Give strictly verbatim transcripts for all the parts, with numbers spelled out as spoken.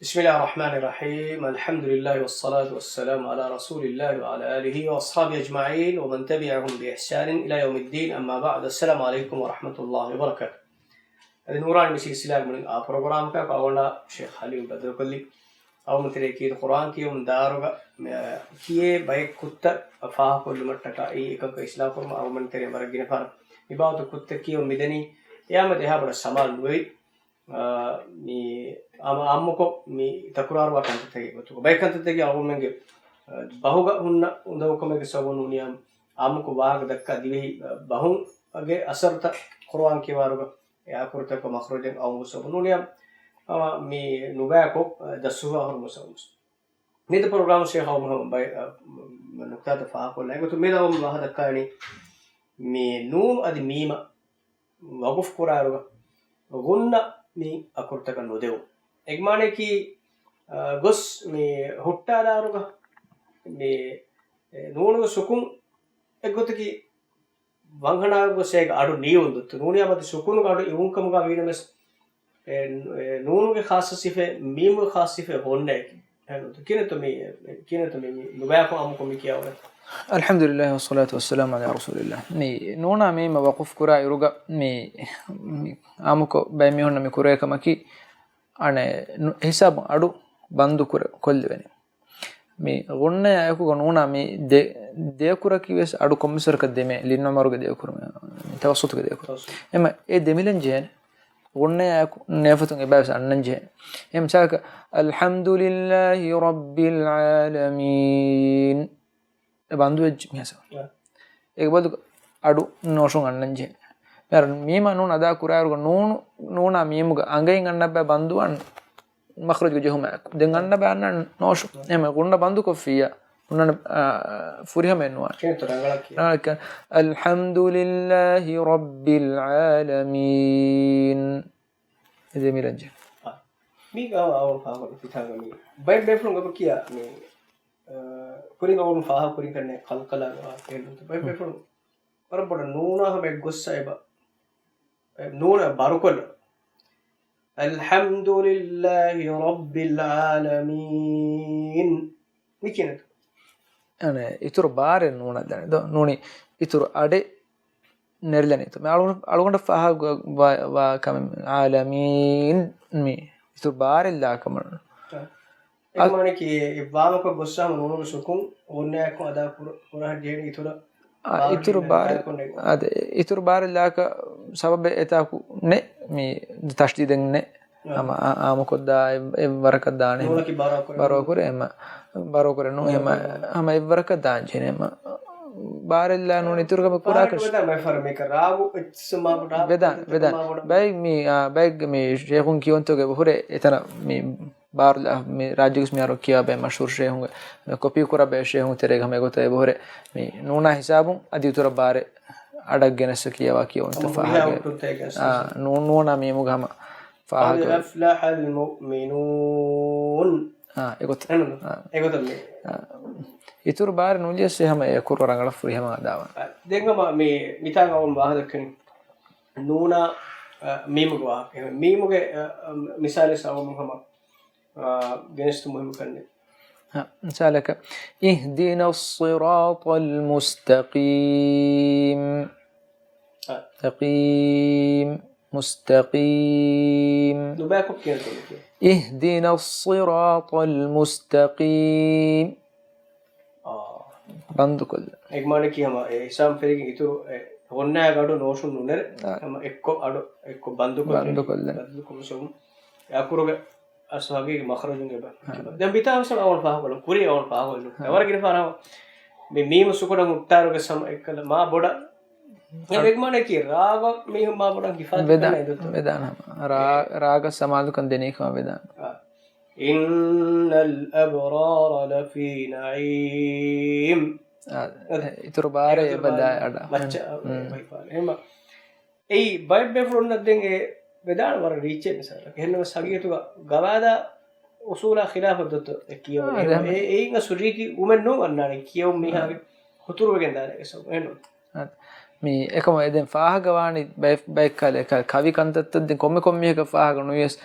بسم الله الرحمن الرحيم. الحمد لله والصلاة والسلام على رسول الله وعلى آله وأصحابه أجمعين ومن تبعهم بإحسان إلى يوم الدين. أما بعد. السلام عليكم ورحمة الله وبركاته. އަދި ނޫރާނީ މި ސިލްސިލާގެ މުޅިން އާ ޕްރޮގްރާމަކަށް އަޅުގަނޑާ ޝޭޚް ހަލީމް ބަދަލުކޮށްލީ. އަޅުގަނޑުމެން ތެރޭ ކީރިތި ޤުރްއާން ކިޔެވުން ދާއިރުގަ، މި، ކިޔޭ ބައެއް ކުށްތައް ފާހަގަކޮށްލުމަށްޓަކާ އެއީ އެކަކަށް އިސްލާހުކުރުމަށް އަޅުގަނޑުމެން ތެރޭ ވަރަށް ގިނަ ފަހަރަށް މި ބާވަތު ކުށްތައް ކިޔެވުން މިދަނީ. އެއާމެދު އެހާ ބޮޑަށް ސަމާލު ނުވެވި. އާ، މި އާ-، އާއްމުކޮށް މި ތަކުރާރުވާ ކަންތައްތަކެއް ގޮތުގަ. ބައެއް ކަންތައްތަކީ އަޅުގަނޑުމެންގެ، އާ، ބަހުގަ ހުންނަ އުނދަގޫކަމެއްގެ ސަބަބުން ނޫނިއްޔާ އާއްމުކޮށް ވާހަކަ ދައްކާ ދިވެހި، އާ، ބަހުގެ އަސަރުތައް ޤުރްއާން ކިޔަވާއިރުގަ އެ އަކުރުތަކަށް މަޚްރަޖެއް އައުމުގެ ސަބަބުން ނޫނިއްޔާ ހަމަ މި ނުބައިކޮށް، އާ، ދަސްވާ ހުރުމުގެ ސަބަބުން. މިއަދު ޕްރޮގްރާމު ޝޭޚް އަޅުގަނޑު ހަމަ ބައެއް، އާ، މަ-، ނުކްތާތައް ފާހަގަކޮށްލާ. އެގޮތުން މިއަދު އަޅުގަނޑު ވާހަކަ ދައްކާނީ މި ނޫނު އަދި މީމަށް ވަޤުފު ކުރާއިރުގަ ޣުންނަ މި އަކުރުތަކަށް ނުދެވުން. އޭގެ މާނައަކީ، އާ، ގޮސް މި ހުއްޓާލާއިރުގަ މި، އެ، ނޫނުގެ ސުކުން އެއްގޮތަކީ ވަންހަނާގޮސް އޭގެ އަޑު ނީވުން ދޮއްތު. ނޫނިއްޔާ މަތި ސުކުނުގެ އަޑު އިވުން ކަމުގަ ވީނަމަވެސް، އެ، އެ، ނޫނުގެ ޚާއްޞަ ސިފައެއް، މީމުގެ ޚާއްޞަ ސިފައެއް ހުންނައެކި. ކިނެތު މި، ކިނެތު މި، މި ނުބައިކޮށް އާއްމުކޮށް މި ކިޔާ އުޅެން. އަލްޙަމްދުލިއްލާހި ވައްޞަލާތު ވައްސަލާމު ޢަލާ ރަސޫލިއްލާހް. މި ނޫނާ މީމަށް ވަޤުފު ކުރާ އިރުގަ މި، މި އާއްމުކޮށް ބައެއް މީހުންނަށް މި ކުރޭ ކަމަކީ، އަނެއް ނު-، ހިސާބުން އަޑު ބަންދު ކުރެ-، ކޮށްލެވެނީ. މި ޣުންނަޔާ އެކުގަ ނޫނާ މި ދެ-، ދޭކުރަކީ ވެސް އަޑު ކޮންމެސްވަރަކަށް ދެމޭ، ލިން އަމަރުގެ ދޭކުރު، މި ތަވައްސުތުގެ ދޭކުރު. އެމަ އެ ދެމިލަން ޖެހޭނެ. ޣުންނަޔާ އެކު ނޭފަތުން އެބައި ވެސް އަންނަން ޖެހޭނެ. އެ މިސާލަކަށް، އަލްޙަމްދުލިއްލާހި ރައްބިލް ޢާލަމީން. އެ ބަންދު ވެއްޖެ މިހާ ސަމަ. އާ. އޭގެ ބަދަލު އަޑު ނޯޝުން އަންނަން ޖެހޭ. މިހާރު މީމާ ނޫން އަދާ ކުރާއިރުގަ ނޫނު، ނޫނާ މީމުގަ އަނގައިން އަންނަ ބައި ބަންދު އަން މަޚްރަޖުގެ ޖެހުމާއެކު. ދެން އަންނަ ބައި އަންނަން ނޯޝުން. އެހެން ގުންޑަ ބަންދު ކޮށްފިއްޔާ. އުންނަން، އާ، ފުރިހަމައެއް ނުވާނެ. ކިނެތު ރަނގަޅަކީ. ރަނގަޅަކީ. އަލްޙަމްދުލިއްލާހި ރައްބިލް ޢާލަމީން. އެ ދެމިލަން ޖެހޭ. އާ. މީގަ އަވަ ފާހަގަ ފިތާގަ މި ބައެއް ބޭފުޅުން ގަބަ ކިޔާ މި އަ، ކުރިން އަވަރުން ފާހަގަ ކުރިން ކަންނޭ ކަލްކަލާގެ ވާހަކަ ހެއްލުންތަ. ބައެއް ހުން. ބޭފުޅުން ވަރަށް ބޮޑަށް ނޫނާ ހަމަ އެއްގޮއްސަ އެބަ. އެ ނޫނަށް ބަރުކޮށްލަ. އަލްޙަމްދުލިއްލާހި ރައްބިލް ޢާލަމީން. މި ކިނެތު. އަނެ، އިތުރު ބާރެއް ނޫނަށް ދަނެ ދޯ. ނޫނީ އިތުރު އަޑެއް ނެރިލަނީތޯ. މި އަޅު-، އަޅުގަނޑަށް ފާހަގަ ވާ، ވާ ކަމެއް ޢާލަމީން މި އިތުރު ބާރެއް ލާ ކަމަށް. އެ މާނައަކީ އެ ވާމަކޮށް ގޮއްސާމަ ނޫނުގެ ސުކުން ޣުންނަޔާއެކު އަދާ ކުރ-، ކުރަން ޖެހެނީ އިތުރަށް އާ، ބާރު އިތުރު ލިބޭ ބާރެއް، ކައިކޮށް ނެތް. އާދެ، އިތުރު ބާރެއް ލާކަށް ސަބަބެއް އެތާކު ނެތް މި ތަޝްދީދެއް ނެތް. އާ. ހަމަ އާ، އާއްމުކޮށްދާ އެއް، އެއްވަރަކަށް ދާނެ. ނޫނަކީ ބާރު ކުރެ. ބާރު ކުރެ އެމަ، ބާރު ކުރެ ނޫ އެމަ، ހަމަ އެއްވަރަކަށް ދާން ޖެހެނެ އެމަ. ބާރެއްލާ ނޫން އިތުރު ކަމެއް ކުރާކަށް. ވެދާން މައިފަރ މީކަ ރާގު އެއްސު މާ ބޮޑާ، ވެދާން، ވެދާން. ބައެއް މި، އާ، ބައެއް މި ޝޭޚުން ކިޔުންތޯގެ ބަހުރެ އެތަނަށް މި ބާރުލާ މި ރާއްޖޭގެ މިހާރު ކިޔާ ބައެއް މަޝްހޫރު ޝޭހުންގެ، މި ކޮޕީ ކުރާ ބައެއް ޝޭހުން ތެރޭގަ ހަމަ އެގޮތަށް އެބަހުރޭ. މި ނޫނާ ހިސާބުން އަދި އިތުރަށް ބާރެއް އަޑަށް ގެނެސް ކިޔަވާ ކިޔަވަންތަ ހަމަ ފާހަގަ. ހުރިހާ އޮއްޓުންތައް ގެނެސް. އާ، ނޫ-، ނޫނާ މީމުގަ ހަމަ ފާހަގަ. قد أفلح المؤمنون. އާ، އެގޮތަށް. އެނުން. އާ. އެގޮތަށް މި. އާ. އިތުރު ބާރެއް ނުލިޔަސް ހަމަ އެ ކުރު ރަނގަޅަށް ފުރިހަމަ ދާވަން. އާ، ދެން ހަމަ މި، މިތާނގަ އަވަން ވާހަކަ ދައްކަނީ. ނޫނާ، އަ، މީމުގެ ވާހަކަ. މީމުގެ، އަ، އަ، މިސާލެއް ސައުމު ހަމަ، އަ، ގެނެސްތު މުހިއްމު ކަންނެ. ހަ، މިސާލަކަށް، اهدنا الصراط المستقيم. އަ. ތަޤީމް، މުސްތަޤީމް. ނުބައިކޮށް ކިޔަން ކޮންމެ ކިޔަން. اهدنا الصراط المستقيم. އާ. ބަންދުކޮށްލަ. އެގްމާނަކީ ހަމަ އެ ހިސާބުން ފެރިގެން އިތުރު އެ ހުންނަ ގަޑު ނޯޝުން ނުނެރެ. އާ. ހަމަ އެއްކޮށް އަޑު އެއްކޮށް ބަންދުކޮށްލަ. ބަންދުކޮށްލަ. ބަންދުކޮށްލުމުން އެ އަކުރުގެ އަސްލު ހަގީގީ މަޚްރަޖުން އެބަ. އާ. ދެން މިތާ ހުސެން އަވަން ފާހަގަކޮށްލަން. ކުރި އަވަން ފާހަގަކޮށްލަން. އާ. އެވަރަށް ގިނަ ފަހަރަށް މި މީމު ސުކުނަށް ހުއްޓާރުގެ ސަމަ އެއްކަލަ މާ ބޮޑަށް. އާ. އެ ވެގްމާނަކީ ރާގަށް މީހުން މާ ބޮޑަށް ހިފާ ވެދާނެ، ދެނީ ދޮތު. ވެދާނެ ހަމަ. ރާ-، ރާގަށް ސަމާލުކަން ދެނީ ކަމަށް ވެދާނެ. އާ. إن الأبرار لفي نعيم. އާ، އެ، އިތުރު ބާރެއް އެބަ ދާ އަޑަށް. މައްޗަށް، އެ، އެ، ހުން. ބައި ބާރެއް. އެހެން އެއީ ބައެއް ބޭފުޅުންނަށް ދެން އެ ވެދާނެ ވަރަށް ރީއްޗެއް މިސާލަކަށް. އެހެންނަމަސް ހަގީގަތުގަ ގަވާއިދާ އުސޫލާ ޚިލާފަށް ދޮތޯ އެ ކިޔަވަނީ. އާ، އެ، އެ، އެއިން އަސްލު ރީތި އުމެއް ނޫން އަންނާނެ ކިޔެވުން މީހާގެ ހުތުރުވެގެން ދާނެ އެ ސަބަބު. އެހެންނު. އާ. މި އެކަމަށް އެ ދެން ފާހަގަ ވާނީ ބައެއް، ބައެއް ކަލެ، ކަ-، ކަވި ކަންތައްތައް ދެން ކޮންމެ ކޮން މީހަކަށް ފާހަގަ ނުވިޔަސް،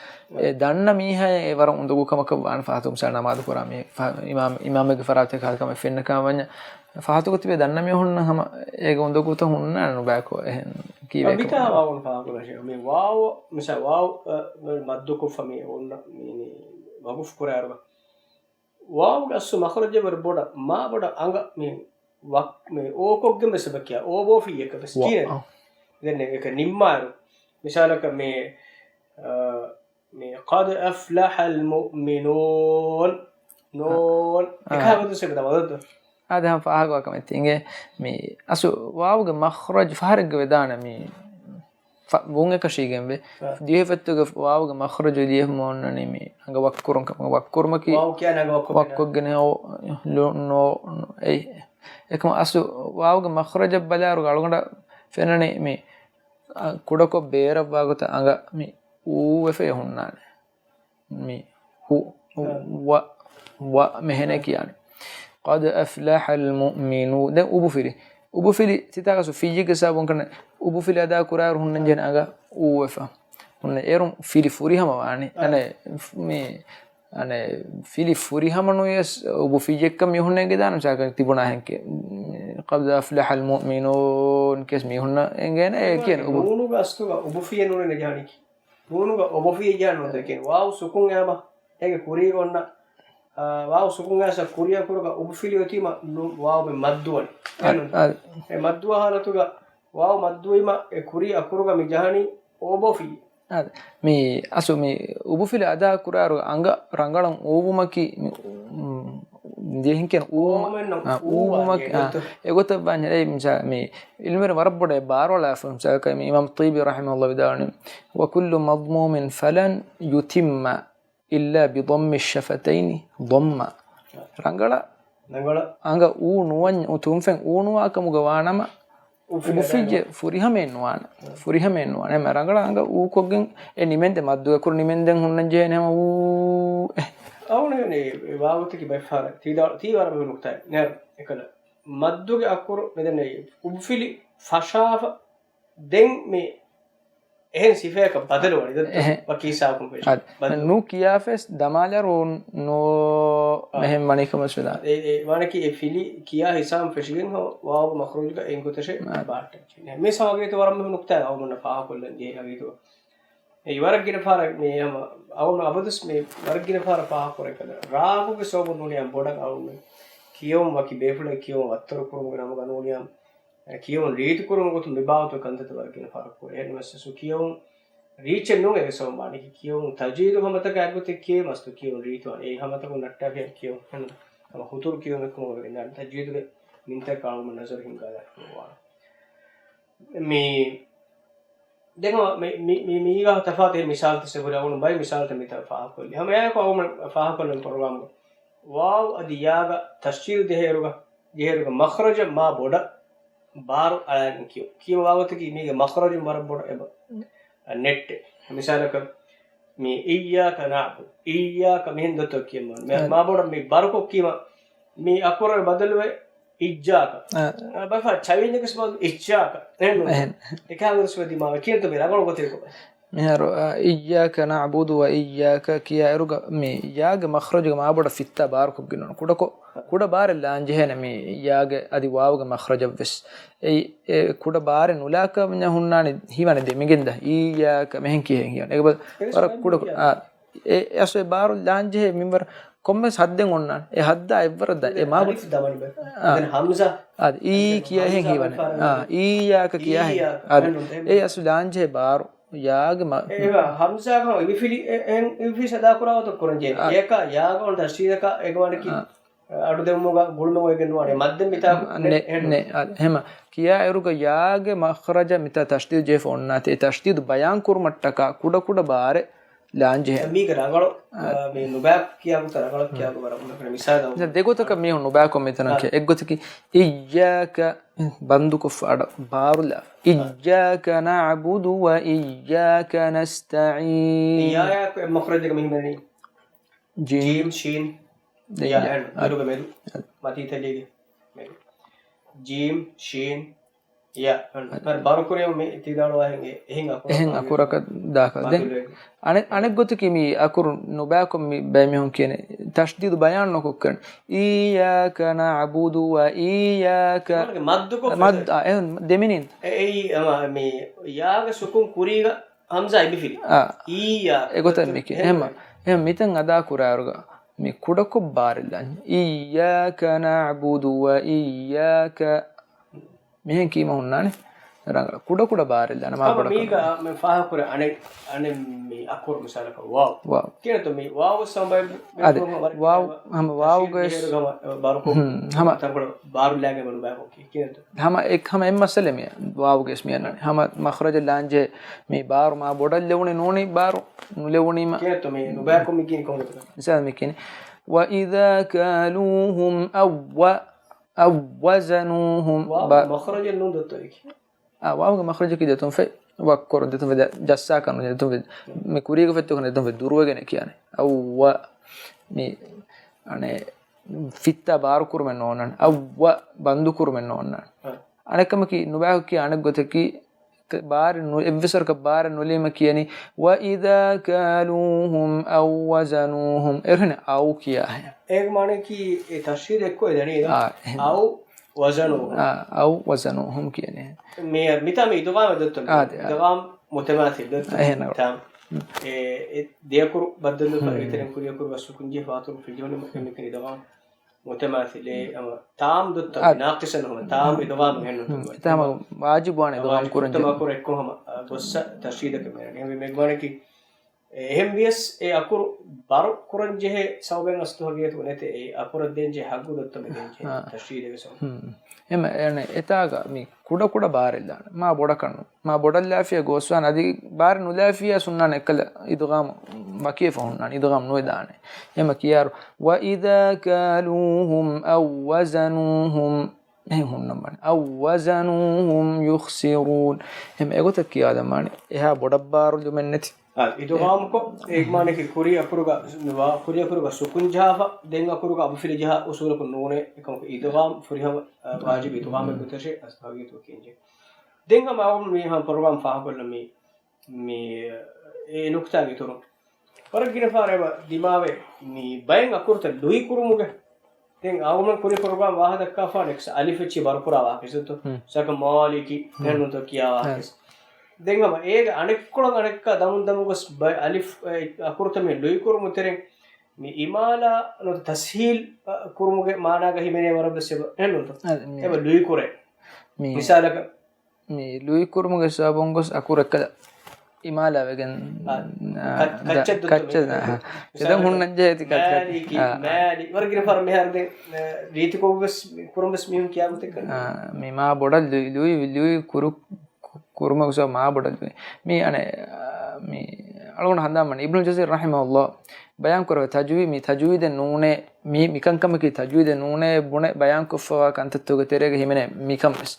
އެ ދަންނަ މީހާއަށް އެ ވަރަށް އުނދަގޫ ކަމަކަށް ވާނެ. ފާހަގަ މިސާލަށް ނަމާދު ކުރާ މީހެއް، ފާ-، އިމާމް، އިމާމެއްގެ ފަރާތަކަށް ކަމެއް ފެންނަ ކަމަށް ވަންޏާ، ފާހަގަ ތިބޭ ދަންނަ މީހުންނަށް ހަމަ އޭގެ އުނދަގޫތައް ހުންނާނެ ނުބައިކޮށް އެހެން ކީއްވެ އަނބިކާ ކަމަށް. ވާވުން ފާހަގަ ކުރާށޭ. މި ވާވު، މިސާ ވާވު، އަ، މައްދުކޮށްފަ މި އޮންނަ މި، މި ވަގުފު ކުރާއިރުގަ ވާވުގެ އަސްލު މަޚްރަޖެއް ވަރަށް ބޮޑަށް، މާ ބޮޑަށް އަނގަ މި ވަ-، މި އޯކޮށްގެން ވެސް އެބަ ކިޔާ، އޯބޯފީއަކަށް ވެސް ވަ-، ކީނެ. އަ. ދެން އެކަ ނިންމާއިރު، މިސާލަކަށް މި، އަ، މި قد أفلح المؤمنون، ނޫން. އަ. އެކާ ގޮތަށް ސެބަ ދަމަދައްތަ. އާދެ، ހަމަ ފާހަގަވާ ކަމެއް ތިނގޭ. މި އަސްލު ވާވުގެ މަޚްރަޖް ފަހަރެއްގަ ވެދާނެ މި ފަ-، ވުން އެކަށީގެންވެ. އަ. ދިވެހިފަތުގެ ވާވުގެ މަޚްރަޖު ލިޔެފަ މި އޮންނަނީ މި އަނގަ ވައްކުރުން ކަމަށް. ވައްކުރުމަކީ ވާވު ކިޔާ އަނގަ ވައްކު ވައްކޮށްގެނެ އޯ، ނޯ، ނޯ، ނޯ، އެއް. އެކަމަ އަސްލު ވާވުގެ މަޚްރަޖަށް ބަލާއިރު އަޅުގަނޑަށް ފެންނަނީ މި، އަ، ކުޑަކޮށް ބޭރަށްވާ ގޮތަށް އަނގަ މި އޫ ވެފަ ހުންނާނެ. މި ހު، ހު، އަ. ވަ، ވަ މިހެނެއް ކިޔާނެ. قد أفلح المؤمنون. ދެން އުބުފިލި. އުބުފިލި ތިތާގަސް ފިއްޔެއްގެ ސަބަބުން ކަންނެ އުބުފިލި އަދާ ކުރާއިރު ހުންނަންޖެހޭނެ އަނގަ އޫ ވެފަ. ހުންނަ އޭރުން ފިލި ފުރިހަމަ ވާނީ. އަ. އަނެ މި، އަނެ ފިލި ފުރިހަމަ ނުވިޔަސް އުބު ފިއްޔެއްކަން މި ހުންނަން ގެދާނަ މިސާލަކަށް ތިބުނާ ހެންކެ. قد أفلح المؤمنون ކެސް މީހުންނަށް އެނގޭނެ އެ ކިޔަން އުބު. ނޫނުގަ އަސްލުގަ އުބުފިޔެއް ނޫނޭ ނެ ޖާނިކި. ނޫނުގަ އޮބޮފިއްޔާ ނުވަތަ ކިޔަން. ވާވު ސުކުން އާމަ އޭގެ ކުރީގަ އޮންނަ، އާ، ވާވު ސުކުން އާސަ ކުރި އަކުރުގަ އުބުފިލި އޮތީމަ ނު-، ވާވު މި މައްދުވަނީ. އާ، އާ. އެ މައްދުވާ ހާލަތުގަ ވާވު މައްދުވީމަ އެ ކުރީ އަކުރުގަ މި ޖަހަނީ އޯބޯފިއްޔެއް. އާ، މި އަސްލު މި އުބުފިލި އަދާ ކުރާއިރު އަނގަ ރަނގަޅަށް އޫވުމަކީ މި، މް، ދިވެހިން ކިޔަން އޫވުމަ-، އޯމެންނަށް އާ، އޫވާ އޫވުމަކީ، އާ، އެގޮތަށް ވާންޖެހޭ. މިސާ މި އިލްމުވެރިން ވަރަށް ބޮޑަށް ބާރުއަޅާފަ. މިސާލަކަށް މި އިމާމް ޠީބީ ރަޙިމަހުﷲ ވިދާޅުވަނީ، وكل مضموم فلن يتم إلا بضم الشفتين ضمة. ރަނގަޅަށް ރަނގަޅަށް. އަނގަ އޫ ނުވަން، ތުންފަތް އޫ ނުވާ ކަމުގަ ވާނަމަ، އުބުފިއްޔެއް ފުރިހަމައެއް ނުވާނެ. ފުރިހަމައެއް ނުވާނެ. މަ ރަނގަޅަށް އަނގަ އޫކޮށްގެން އެ ނިމެންދެ މައްދު އެކުރު ނިމެންދެން ހުންނަން ޖެހޭނެ ހަމަ އޫ އެ. އަވުނެ ވާވަތަކި ބައެއް ފަހަރަށް ތީ ދާ-، ތީ ވަރަށް މުހިންމު ނުކުތާއެއް. ނޭރު އެކަލަ މައްދުގެ އަކުރު މިދެންނެވި އުބުފިލި ފަށާފަ ދެން މި އެހެން ސިފައަކަށް ބަދަލުވަނީ ދެން އެހެން. ވަކީ ސާކުން ފެށި. އަދި ބަދަލު. ނޫ ކިޔާފެސް ދަމާލަރު ނޯ އާ. މެހެން ވަނީ ކަމަށް ވެދާނެ. އެ، އެ، ވާނަކީ އެ ފިލި ކިޔާ ހިސާބުން ފެށިގެން ހޯ ވާވު މަޚްރަޖުގަ އެންގޮތަށެ އާ. ބާއްޓަން. މި ސަމަގޭތު ވަރަށް މެހެން ނުކުތާ އަވަމުންނަ ފާހަކޮށްލަން ޖެހޭ ހަގީތު. އެ ވަރަށް ގިނަ ފަހަރަށް މި ހަމަ އަވަމުން އަބަދުސް މި ވަރަށް ގިނަ ފަހަރަށް ފާހަކޮށް ކަލަ. ރާގުގެ ސަބަބުން ނޫނިއްޔާ ބޮޑަށް އަވަމުން ކިޔަވަން ވަކި ބޭފުޅެއް ކިޔަވަން ވައްތަރު ކުރުމުގެ ނަމުގަ ނޫނިއްޔާ ކިޔަވަން ރީތި ކުރުމުގެ ގޮތުން މި ބާވަތުގެ ކަންތައްތައް ވަރަށް ގިނަ ފަހަރަށް ކުރޭ. އެހެން ވެސް ސު ކިޔަވަން ރީއްޗެއް ނޫން އޭގެ ސަބަބުން ވާނީ ކިޔަވަން ތަޖްވީދު ހަމަތަކާ އެއްގޮތެއް ކިޔެވޭ މަސްތު ކިޔަވަން ރީތި ވާނެ. އެ ހަމަތަކުން ނައްޓާފިޔާ ކިޔަވަން ހަމަ ހުތުރު ކިޔަވަން އެއްކަމުގަ ވެގެންދާނެ. ތަޖްވީދުގެ މިންތައް ކާޅުމަށް ނަޒަރު ހިންގާލާފަ ނުވާނެ. މި ދެން މި، މި، މި، މީގާ ތަފާތު މިސާލުތައް ސެބުރި އަވަނު ބައި މިސާލުތައް މިތާ ފާހަކޮށްލި. ހަމަ އެއާއެކު އަވަމުން ފާހަކޮށްލަން ޕްރޮގްރާމްގަ ވާވް އަދި ޔާގަ ތަޝްދީދު ދޭހޭރުގަ، ދޭހޭރުގަ މަޚްރަޖަށް މާ ބޮޑަށް ބާރު އަޅާގެން ކިޔު. ކިޔުމަށް ވާގޮތަކީ މީގެ މަޚްރަޖުން ވަރަށް ބޮޑަށް އެބަ ނެއްޓެ. މިސާލަކަށް މި އިއްޔާކަ ނަޢުބުދު، އިއްޔާކަ މިހެން ދޮތޯ ކިޔަމުން. މި މާ ބޮޑަށް މި ބާރުކޮށް ކީމަ މި އަކުރަށް ބަދަލުވެ އިއްޔާކަ. އާ. އާ، ބަފާ ޗަވިންޏަކަސް ބަދަލު އިއްޔާކަ. އެހެން. އެކާ ގޮތަސް ވެ ދިމާވެ ކިޔަންތޯ މި ރަނގަޅު ގޮތެއް ކޮބަ؟ މިހާރު، އާ، އިއްޔާކަ ނަޢުބުދު ވަ އިއްޔާކަ ކިޔާއިރުގަ މި ޔާގެ މަޚްރަޖުގަ މާބޮޑަށް ފިއްތާ ބާރުކޮށްގެން ކުޑަކޮށް، ކުޑަ ބާރެއް ލާންޖެހޭނެ މި ޔާގެ އަދި ވާވުގެ މަޚްރަޖަށްވެސް. އެއީ، އެ ކުޑަ ބާރެއް ނުލާކަށް ވަންޏާ ހުންނާނެ ހީވާނެ ދެމިގެންދާ. އިއްޔާކަ މެހެން ކިޔޭ ހީވާނެ. އެގެ ބަ-، ވަރަށް ކުޑަ، އާ، އެ، އެ އަސް އެ ބާރު ލާންޖެހޭ މިންވަރަށް ކޮންމެސް ހައްދެއް އޮންނާނެ. އެ ހައްދާ އެއްވަރަށް ދާ. އެ މާބު-، އަލިފް ދަމަން ބެ. އާ. ދެން ހަމްޒާ. އާ، އީ ކިޔާ ހެން ހީވާނެ. އާ، އިއްޔާކަ ކިޔާ ހެން. އާ، އެ އަސްލު ލާންޖެހޭ ބާރު. ޔާގެ މަ-، އެ ހަމްޒާގަ އިވިފިލި އެ-، އެ-، އިވިފި ސަދާ ކުރާ ވަތަ ކުރަންޖެހޭ. އާ. އެކަ ޔާގަ އޮން ތަޝްދީދަކަ އެގޮވަނަކީ އަޑު ދެމުމުގަ ގުޅުމެއް އޮތްގެން ނުވާނެ. މައްދެއް މިތާ ނެ-، ނެ-، އެހެން. ނެ-، އާ، ހެމަ. ކިޔާ އިރުގަ ޔާގެ މަޚްރަޖަށް މިތާ ތަޝްދީދު ޖެހިފަ އޮންނާތީ. އެ ތަޝްދީދު ބަޔާން ކުރުމަށްޓަކާ ކުޑަ ކުޑަ ބާރެއް ލާންޖެހޭ. މީގެ ރަނގަޅު، އާ. އާ، މި ނުބައި ކިޔާ ގޮތަށް ރަނގަޅަށް ކިޔާ ގޮތަށް ވަރަށް ހުންނަ މިސާލެއް. މިސާލް ދެގޮތަކަށް މީހުން ނުބައިކޮށް މިތަނަށް އާ. ކިޔާ. އެއްގޮތަކީ އިއްޔާކަ ބަންދުކޮށްފަ އަޑަށް ބާރުލާ. އާ. އިއްޔާކަ ނަޢުބުދު ވަ އިއްޔާކަ ނަސްތަޢީން. އިއްޔާއާއެކު އެއް މަޚްރަޖެއް މިހިމެނީ. ޖީމް. ޖީމް، ޝީން. ދެ ޔާ، ޔާ. އެން، އަ. ދޮރުގެ މެދު. އަ. މަތީތެލީގެ މެދު. ޖީމް، ޝީން، ޔާ، އަން-، ބަރު ކުރިޔަމު މި ތިދާޅުވާ އެހެން އެ-، އެހެން އަކުރު އެހެން ބާ-، އަކުރަކަށް ދާކަށް. ދެން ބާތިލުވެގެން. އަނެއް، އަނެއް ގޮތަކީ މި އަކުރު ނުބައިކޮށް މި ބައެއް މީހުން ކިޔަނީ، ތަޝްދީދު ބަޔާން ނުކޮށްކަން. އިއްޔާކަ ނަޢުބުދު ވަ އިއްޔާކަ. މައްދުކޮށް މައްދު، ފެށޭ. އާ، އެހެން ދެމިނިން. އެ-، އެއީ، އަމާ، މި ޔާގެ ސުކުން ކުރީގަ ހަމްޒާ އެބިފިލި. އާ. އިއްޔާ. އެގޮތަށް މިކި. އެހެން، އެހެން މިތަން އަދާ ކުރާއިރުގަ މި ކުޑަކޮށް ބާރެއްލާން. އިއްޔާކަ ނަޢުބުދު ވަ އިއްޔާކަ. މިހެން ކީމަ ހުންނާނެ. ރަނގަޅަށް ކުޑަ ކުޑަ ބާރެއްލާނެ. މާ ހަމަ ބޮޑަކަށް. މީގަ މި ފާހަކުރެ އަނެއް، އަނެއް މި އަކުރު މިސާލަކަށް ވާވް. ވާވް. ކިޔަންތޯ މި ވާވް ސަމައި އަދެ، ވާވް، ހަމަ ވާވްގެ ބާރު ކިޔަންތޯ؟ ހަމަ އެއް، ހަމަ އެއް މައްސަލެ މި ވާވްގެ މި އަންނާނެ. ހަމަ މަޚްރަޖަށް ލާންޖެހޭ މި ބާރު މާ ބޮޑަށް ލެވުނީ ނޫނީ ބާރު ނުލެވުނީމަ. ކިޔަންތޯ މި ނުބައިކޮށް މި ކިޔަނީ ކޮން ގޮތަކަށް؟ މިސާލަށް މި ކިޔަނީ، وَإِذَا كَالُوهُمْ أَو ވަ-، أَو وَّزَنُوهُمْ ވާ ބަ-، މަޚްރަޖެއް ނޫން ދޮއްތޯ އެކި؟ އާ، ވާވުގެ މަޚްރަޖަކީ ދެތުން ފެ ވައްކުރުން، ދެތުން ފެ ޖައްސާކަން، ދެތުން ފެ މި ކުރީގެ ފެއްތޯކަން ދެތުން ފެ ދުރުވެގެނެ ކިޔާނެ. އައްވަ މި އަނެ ފިއްތާ ބާރު ކުރުމެއް ނޯންނާނެ. އައްވަ ބަންދު ކުރުމެއް ނޯންނާނެ. އަނެއްކަމަކީ ނުބައިކޮށް ކިޔާ އަނެއް ގޮތަކީ ބާރެއް ނު-، އެއްވެސް ވަރަކަށް ބާރެއް ނުލީމަ ކިޔަނީ، وَإِذَا كَالُوهُمْ أَو وَّزَنُوهُمْ. އެހެން އައު ކިޔާ ހެން. އޭގެ މާނައަކީ އެ ތަޝްހީދު އެއްކޮށް އެދަނީ އާ، އެހެން. އައު ވަޒަނޫހުމް. އާ، އައު ވަޒަނޫހުމް ކިޔަނީ. މި-، މިތާ މި އިދުޣާމެއް ދޮއްތޯ؟ އާ، ދެ، އާ. އިދުޣާމް މުތަމާސިލް ދޮއްތޯ؟ އެހެން. ތާ. އެ، އެ ދެ އަކުރު ބައްދަލުވެފަ ހުން. އެތެރެން ކުރި އަކުރުގަ ސުކުން ޖެހިފަ އަތުރު ފިޖުވަނީ މަ-، މިކަން އިދުޣާމް މުތަމާސިލް. އެ، ހަމަ ތާމް ދޮއްތޯ؟ އާ. ނާޤިޞަން ހަމަ ތާމް އިދުޣާމް ހެން ނުތުން. އެތާ ހަމަ ވާޖިބު ވާނެ އިދުޣާމް ކުރަން. ފުއްތަމަ އަކުރު އެއްކޮށް ހަމަ، އާ، ގޮއްސަ ތަޝްދީދަކަށް މޭނަން. އެހެންވެ މެގުމާނަކީ އެހެން ވިޔަސް އެ އަކުރު ބަރު ކުރަން ޖެހޭ ސަބަބެއް އަސްލު ހަގީގަތުގަ ނެތޭ. އެ އަކުރަށް ދޭން ޖެހޭ ހައްގު ދޮއްތޯ މި ދޭން ޖެހޭ އާ. ތަޝްދީދުގެ ސަބަބުން. ހުން. އެމަ، އެނެ، އެތާގަ މި ކުޑަ ކުޑަ ބާރެއްލާނެ. މާ ބޮޑަކަށް ނޫން. މާ ބޮޑަށް ލާފިޔާ ގޯސްވާން އަދި ބާރެއް ނުލާފިޔާ ސުންނާނެ އެއްކަލަ އިދުޣާމް ވަކިވެފަ ހުންނާނެ. އިދުޣާމް ނުވެދާނެ. އެމަ ކިޔާރު، وَإِذَا كَالُوهُمْ أَو وَّزَنُوهُمْ. އެހެން ހުންނަމާނެ. أَو وَّزَنُوهُمْ يُخْسِرُونَ. އެމަ އެގޮތަށް ކިޔާދަމާނެ. އެހާ ބޮޑަށް ބާރު ލުމެއް ނެތި. އާ، އިދުޣާމްކޮށް، އެ މާނައަކީ ކުރި އަކުރުގަ، ކުރި އަކުރުގަ ސުކުން ޖަހާފަ، ދެން އަކުރުގަ އަބުފިލި ޖަހާ އުސޫލަކުން ނޫނޭ، އެކަމަކު އިދުޣާމް ފުރިހަމަ، އާ، ވާޖިބު އިދުޣާމެއް ގޮތަށޭ އަސް ހަގީގަތުގަ ކިޔަންޖެހޭ. ދެން ހަމަ އަވަމް މީހާ ޕްރޮގްރާމް ފާހަގަކޮށްލަން މި، މި، އެ ނުކުތާގެ އިތުރުން. ވަރަށް ގިނަ ފަހަރަށް އެބަ ދިމާވޭ، މި ބައެއް އަކުރުތައް ލުއި ކުރުމުގެ ދެން އަޅުގަނޑު ކުރި ޕްރޮގްރާމް ވާހަކަ ދައްކާފާނެ އެކްސް އަލިފް އެއްޗި ބަރުކުރާ ވާހަކަ އިސްތޯ؟ ހުން. ސަކަ މާލިކި، ހުން. ހެންނުތޯ ކިޔާ ވާހަކަ ހެން. އިސް. ދެން ހަމަ އޭގެ އަނެއްކޮޅަށް އަނެއްކާ ދަމުން ދަމުން ގޮސް ބައެއް އަލިފް، އެ، އަކުރުތައް މި ލުއި ކުރުމު ތެރެއިން މި އިމާލާ ނުވަތަ ތަސްހީލް، އަ، ކުރުމުގެ މާނާގަ ހިމެނޭ ވަރަށް ވެސް އެބަ ހެންނުތޯ؟ އަދި މި އެބަ ލުއި ކުރޭ. މި މިސާލަކަށް މި ލުއި ކުރުމުގެ ސަބަބުން ގޮސް އަކުރެއްކަލަ އިމާލާވެގެން، އާ، އާ، ކަ-، ދަ-، ކައްޗެއް ދޮއްތޯ ކައްޗެއް މި ދަ-، އާ. މިސާލަކަށް ތެދަށް ހުންނަން ޖެހޭތި ކަ-، މާލިކި، އާ. މާލި-، ވަރަށް ގިނަ ފަހަރަށް މިހާރު ދެން، އެ، ރީތިކޮށް ވެސް މި ކުރަން ވެސް މީހުން ކިޔާ ގޮތެއް ކަން. އާ، މި މާ ބޮޑަށް ލުއި، ލުއި، ލުއި ކުރު-، ކު-، ކުރުމަށް ގޮސް މާ ބޮޑަށް ލުއި. މި އަނެ، އާ، މި އަޅުގަނޑު ހަނދާންވަނީ އިބްނު ޖަޒީރް ރަޙިމަހުﷲ ބަޔާން ކުރެވޭ ތަޖްވީ-، މި ތަޖްވީދެއް ނޫނޭ، މި، މިކަންކަމަކީ ތަޖްވީދެއް ނޫނޭ ބުނެ ބަޔާންކޮށްފަވާ ކަންތައްތަކުގެ ތެރޭގަ ހިމެނޭ މިކަން ވެސް.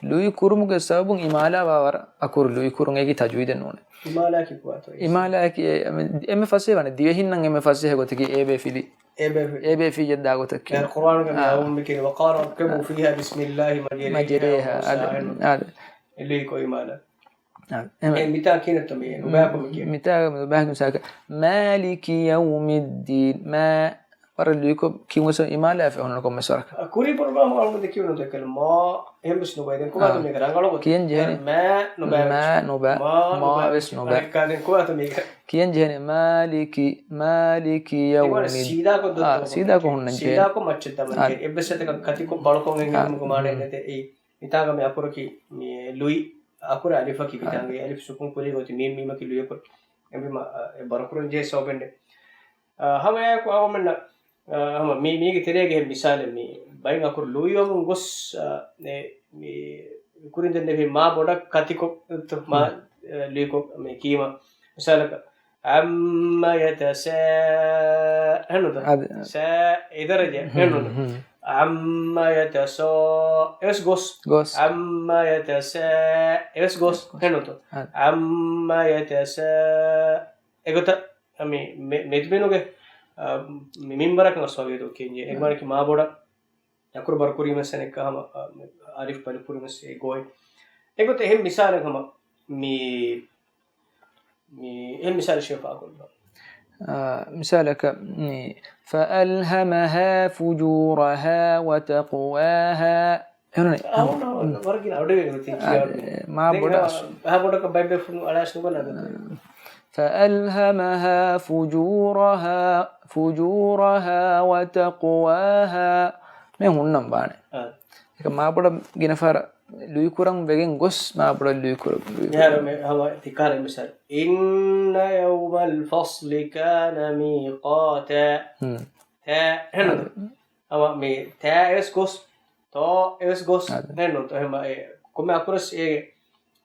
ލުއި ކުރުމުގެ ސަބަބުން އިމާލާވާ ވަރަށް އަކުރު ލުއި ކުރުން އޭގެ ތަޖްވީދެއް ނޫނޭ. އިމާލާއަކީ ކުވާތޯ؟ އިމާލާއަކީ އެ-، އެމެ-، އެންމެ ފަސޭހަ ވަނީ ދިވެހިންނަށް އެންމެ ފަސޭހަ ގޮތަކީ އޭބޭ ފިލި. އޭބޭ ފިލި. އޭބޭ ފިޔަށް ދާ ގޮތަކީ. އެ ޤުރްއާނުގަ މި އާ. އަވަމް މި ކިޔަނީ، وَقَالَ ارْكَبُوا فِيهَا بِسْمِ اللَّهِ مَجْرَاهَا އާދެ. އާދެ. އެ ލުއި ކޮށް އިމާލާ. އާ، އެމެ-، އެ މިތާ ކިހިނެއްތޯ މި ނުބައިކޮށް މި ކިޔަނީ؟ މިތާ ނުބައިކޮށް މިސާލަކަށް، مَالِكِ يَوْمِ الدِّينِ. މާ ވަރަށް ލުއިކޮށް ކިޔުމަށް އިމާލާ ފެ ހުންނަ ކޮންމެސް ވަރަކަށް. އަ، ކުރީ ޕްރޮގްރާމް އަޅުގަނޑު ކިޔުނު ދެކެލު މާ އެހެންވެސް ނުބައި. ދެން ކުބާތު އާ. މީގަ ރަނގަޅު ގޮތެއް. ކިޔަން ޖެހެނީ. މާ ނުބައި. މާ ނުބައި. މާ މާ ނުބައި. ވެސް ނުބައި. އަނެއްކާ ދެން ކުބާތު މީގަ. ކިޔަން ޖެހެނީ މާލިކި، މާލިކި އެ ވަރަށް ޔައުމިއް-، ސީދާކޮށް ދޮއްތޯ އާ، ސީދާކޮށް ހުންނަން ޖެހޭ. ސީދާކޮށް މައްޗަށް ދަމަން އާ. ޖެހޭ. އެއްވެސް އެތަކަށް ކަތިކޮށް ބަޅުކޮށް އެނގެން އާ. މުގަ މާނައެއް ނެތޭ. އެއީ. މިތާގަ މި އަކުރަކީ މި ލުއި އަކުރެއް އަލިފަކީ ބިތާނގެ އަލިފް ސުކުން ކުރި ގޮތި މީމް މީމަކީ ލުޔަކުރެ. އެނބިމަ، އަ، އެ ބަރުކުރަން ޖެހޭ ސަބަބެއް ނެތް. އަ، ހަމަ އެއާއެކު އަވަމެންނަށް، އަ، ހަމަ މީ، މީގެ ތެރޭގެ މިސާލެއް މި ބައިން އަކުރު ލުއިވަމުން ގޮސް، އަ، އެ، މި ކުރިން ދެން ދެފި މާ ބޮޑަށް ކަތިކޮށް، މާ، ހުން. އަ، ލުއިކޮށް މި ކީމަ. މިސާލަކަށް، ޢައްމަ ޔަތަސާ-، އެހެންނުތަ؟ އާދެ. ސާ އެދަރަޖަ، ހުން، އެހެންނުތަ؟ ހުން. ޢައްމަ ޔަތަސާ-، އެވެސް ގޮސް. ގޮސް. ޢައްމަ ޔަތަސާ-، އެވެސް ގޮސް. ގޮސް. އެހެންނުތަ؟ އާދެ. ޢައްމަ ޔަތަސާ-، އެގޮތަށް މި މެ-، މެދުމެނުގެ، އަ، މި މިންބަރަކަށް އަސްވާގެދޯ ކިޔެންޖެ. އެގޮތަކީ މާ ބޮޑަށް އަކުރު ބަރުކުރީމަސް އަނެއްކާ ހަމަ، އަ، އަލިފް ބަރުކުރީމަސް އެ ގޮތް. އެގޮތަށް އެހެން މިސާލެއް ހަމަ މި، މި އެހެން މިސާލެއް ޝިފާ ކޮށްލާ. އާ، މިސާލަކަށް، މި، فَأَلْهَمَهَا فُجُورَهَا وَتَقْوَاهَا. އެހެން ނޫން. އާ، އޮންނަ ވަރަށް ގިނަ އަޑުއެހި އޮތީ އާ، ކިޔާ އަޑު. މާ ދެން ބޮޑަށް އާ، އަސް. އާ، ބޮޑަކަށް ބައެއް ބޭފުޅުން އަޅާސް ނުބަލާ ދެން. فَأَلْهَمَهَا فُجُورَهَا، فُجُورَهَا وَتَقْوَاهَا. މި ހުންނަން ވާނެ. އާ. އެކަ މާ ބޮޑަށް ގިނަ ފަހަރަށް ލުއިކުރަން ވެގެން ގޮސް، މާ ބޮޑަށް ލުއިކުރަން، ލުއިކުރަން. މިހާރު މި ހަމަ ތިކާރެއް މިސާލު. إِنَّ يَوْمَ الْفَصْلِ كَانَ مِيقَاتًا. ހުން. ތާ، އެހެން. އާ. ހަމަ މި ތާ އެވެސް ގޮސް، ތޯ އެވެސް ގޮސް. އާ. އެހެން ނޫން. ތޯ އެހެން އެ ކޮންމެ އަކުރެސް އޭގެ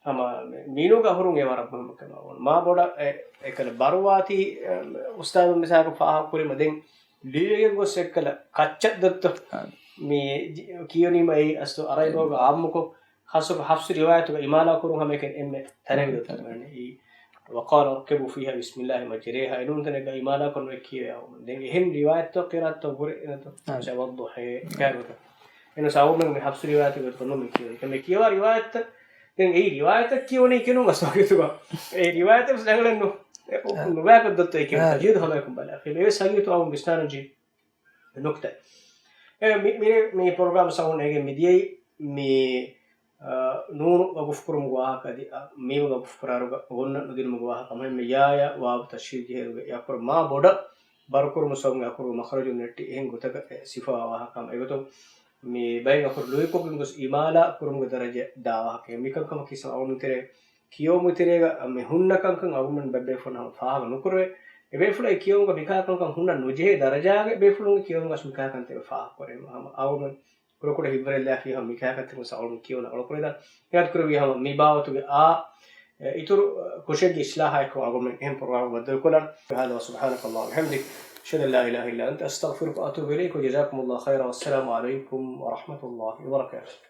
ހަމަ މީނުގަ އަހުރުން އެ ވަރަށް މުހިއްމު ކަމަށް އޮން. މާ ބޮޑަށް އެ، އެކަލަ ބަރުވާތީ، އެ، އުސްތާޛު މިސާލަކަށް ފާހަގަ ކުރީމަ ދެން ލިޔެގެން ގޮސް އެއްކަލަ ކައްޗަށް ދޮއްތޯ؟ އާ. މި ޖި-، ކިޔުނީމަ އެއީ އަސްލު އަރަބި ބަހުގަ އާއްމުކޮށް، ޚާއްޞަކޮށް ޙަފްޞު ރިވާޔަތުގަ އިމާލާ ކުރުން ހަމައެކަނި އެންމެ ތަނެއް ދޮއްތޯ؟ އާ. މާނަ އެއީ، وَقَالَ ارْكَبُوا فِيهَا بِسْمِ اللَّهِ مَجْرَاهَا އެނޫން ތަނެއްގަ އިމާލާކޮށް ނުވެ ކިޔެވޭ. ދެން އެހެން ރިވާޔަތްތައް ޤިރާއަތްތައް ހުރެ އެނަތޯ؟ އާ. މިސާލަކަށް ވައްޟުޙާ ކާގޮތަށް. އެނަސް އަވަމެން މި ޙަފްޞު ރިވާޔަތުގެ ތޮނު މި ކިޔަވަނީ. މި ކިޔަވާ ރިވާޔަތްތައް، ދެން އެއީ ރިވާޔަތަށް ކިޔަވަނީ ކިޔުނު މަސްވަގިތުގަ. އެ ރިވާޔަތަށް ވެސް ރަނގަޅެއް ނު-، އެ އާ. ނުބައިކޮށް ދޮއްތޯ އެކި އާ. ތަޖްވީދު ހަމައެކުން ބަލާ. އެ ވެސް ހަގީގަތު އަވަމުން ވިސްނާނަން ޖެހޭ ނުކްތައެއް. އެ މި-، މި-، މި ޕްރޮގްރާމް ސައުންޑް އޭގެ މިދިޔައީ މި، އާ، ނޫނު ވަގުފު ކުރުމުގެ ވާހަކަ އަދި، އާ، މީމު ވަގުފު ކުރާއިރުގަ ގުންނަ ނުދިނުމުގެ ވާހަކަ ހަމަ އެންމެ ޔާ ޔާ ވާވު ތަޝްދީދު ޖެހޭއިރުގަ އެ އަކުރު މާ ބޮޑަށް ބަރުކުރުމު ސަބަބުން އެ އަކުރުގެ މަޚްރަޖު ނެއްޓި އެހެން ގޮތަކަށް އެ ސިފަވާ ވާހަކަ ހަމަ އެގޮތުން މި ބައެއް އަކުރު ލުއިކޮށްގެން ގޮސް އިމާލާ ކުރުމުގެ ދަރަޖަ ދާ ވާހަކަ. މިކަންކަމަކީ ސަމާ އަވަމުން ތެރޭ ކިޔަވުމުގެ ތެރޭގަ މި ހުންނަ ކަންކަން އަވަމުން ބައްބޭފުން ހަމަ ފާހަގަ ނުކުރެވޭ. އެބޭފުޅާ އެ ކިޔަވުމުގަ މިކަހަލަ ކަންކަން ހުންނަން ނުޖެހޭ ދަރަޖާގަ ބޭފުޅުންގެ ކިޔަވުމުގަ މިކަހަލަ ކަންތައް ފާހަގަ ކުރެވޭ. ހަމަ އަވަމުން ކުޑަކުޑަ ހިތްވަރެއް ލާފި ހަމަ މިކަހަލަ ކަންތައް ސައުންޑް ކިޔަވަން އަޅުކުރެދާ. އިރާދަ ކުރެވި ހަމަ މި ބާވަތުގެ އާ، އެ، އިތުރު ކުށެއްގެ އިސްލާހާއެކު އަޅުގަނޑުމެން އެހެން ޕްރޮގްރާމެއް ބައްދަލުކޮށްލަން. هذا وسبحانك اللهم وبحمدك، أشهد أن لا إله إلا أنت، أستغفرك وأتوب إليك، وجزاكم الله خيرا، والسلام عليكم ورحمة الله وبركاته.